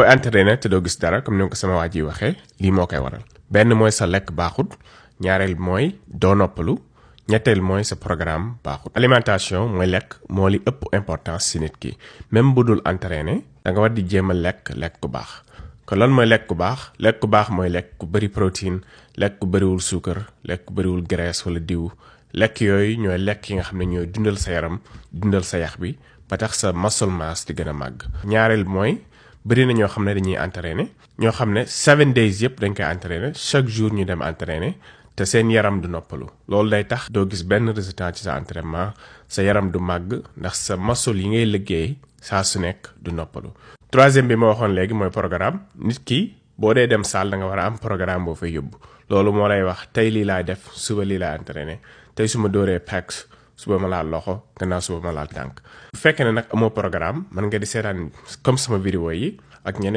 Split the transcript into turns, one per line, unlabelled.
booy entraîné te doo gis dara comme ni ko sama waa ji waxee lii moo koy waral benn mooy sa lekk baaxut ñaareel mooy doo noppalu ñetteel mooy sa programme baaxut. alimentation mooy lekk moo li ëpp importance si nit ki même bu dul entraîné da nga war di jéem a lekk ku baax. kon lan mooy lekk ku baax lekk ku baax mooy lekk ku bëri protéine lekk ku bëriwul suukar lekk ku bëriwul graisse wala diw lekk yooyu ñooy lekk yi nga xam ne ñooy dundal sa yaram dundal sa yax bi ba tax sa muscle mass di gën a màgg. ñaareel mooy bëri na ñoo xam ne dañuy entraîné ñoo xam ne 7 days yëpp dañ koy entraîné chaque jour ñu dem entraîné te seen yaram du noppalu loolu day tax doo gis benn résultat ci sa entraînement sa yaram du màgg ndax sa muscle yi ngay liggéey saa su nekk du noppalu. troisième bi ma waxoon léegi mooy programme nit ki boo dee dem salle da nga war a am programme boo fay yóbbu loolu moo lay wax tey lii laay def suba lii laay entraîné tey su ma dóoree pecs suba ma laal loxo gannaaw suba ma laal tànk. bu fekkee ne nag amoo programme mën nga di seetaan comme sama vidéo yi ak ñeneen